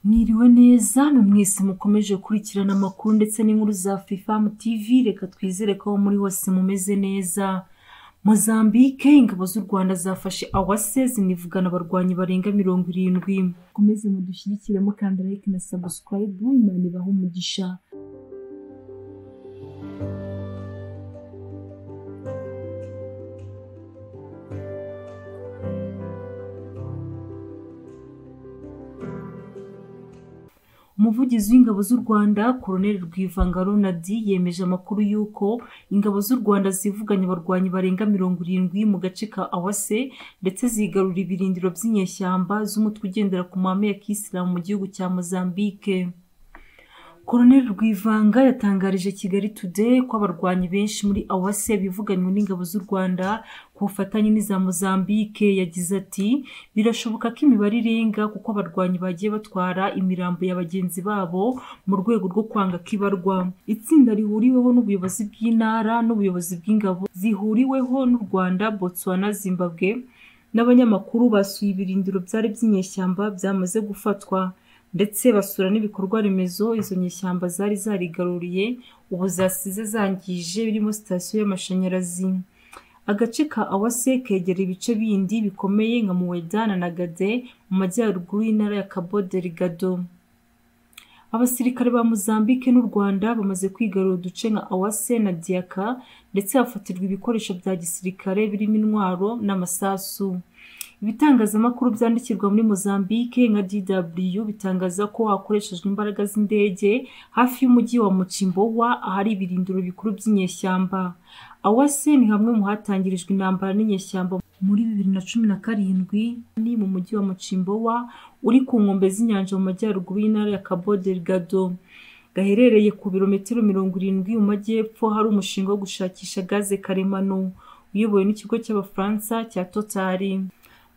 Mwiriwe neza mwese mukomeje gukurikirana amakuru ndetse n'inkuru za Afrifame TV, reka twizere ko muri hose mumeze neza. Mozambique, ingabo z'u Rwanda zafashe Awase zinivugana abarwanyi barenga 70. Mukomeze mudushyigikire mukanda like na subscribe, Imana ibahe umugisha. Umuvugizi w'ingabo z'u Rwanda Colonel Rwivanga Ronald yemeje amakuru y'uko ingabo z'u Rwanda zivuganye abarwanyi barenga 70 mu gace ka Awase ndetse zigarura ibirindiro by'inyeshyamba z'umutwe ugendera ku mahame ya Kisilamu mu gihugu cya Mozambique. Colonel Rwivanga yatangarije Kigali Today ko abarwanyi benshi muri Awase bivuganywe n'ingabo z'u Rwanda ku bufatanye n'iza Mozambique. Yagize ati birashoboka ko imibare irenga kuko abarwanyi bagiye batwara imirambo ya bagenzi babo mu rwego rwo kwanga kibarwa. Itsinda rihuriweho n'ubuyobozi bw'intara n'ubuyobozi bw'ingabo zihuriweho n'u Rwanda, Botswana, Zimbabwe n'abanyamakuru basuye ibirindiro byari by'inyeshyamba byamaze gufatwa, ndetse basura n'ibikorwa remezo izo nyeshyamba zari zarigaruriye ubu zasize zangije, birimo sitasiyo y'amashanyarazi. Agace ka Awase kegera ibice bindi bikomeye nka Mueda na Nagade mu majyaruguru y'intara ya Cabo Delgado. Abasirikare ba Mozambique n'u Rwanda bamaze kwigarura uduce nka Awase na Diaka, ndetse hafatirwa ibikoresho bya gisirikare birimo intwaro n'amasasu. Ibitangazamakuru byandikirwa muri Mozambique nka DW bitangaza ko hakoreshejwe imbaraga z'indege hafi y'umujyi wa Mocimboa ahari ibirindiro bikuru by'inyeshyamba. Awase ni hamwe mu hatangirijwe intambara n'inyeshyamba muri 2017, ni mu mujyi wa Mocimboa uri ku nkombe z'inyanja mu majyaruguru y'intara ya Cabo Delgado, gaherereye ku birometero 70 mu majyepfo. Hari umushinga wo gushakisha gaze karemano uyobowe n'ikigo cy'Abafaransa cya Total.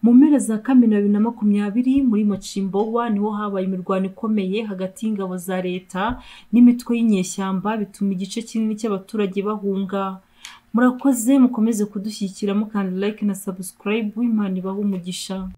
Mu mpera za Kamena 2020 muri Mocimboa niho habaye imirwano ikomeye hagati y'ingabo za leta n'imitwe y'inyeshyamba, bituma igice kinini cy'abaturage bahunga. Murakoze, mukomeze kudushyigikira mukanda like na subscribe, Imana ibahe umugisha.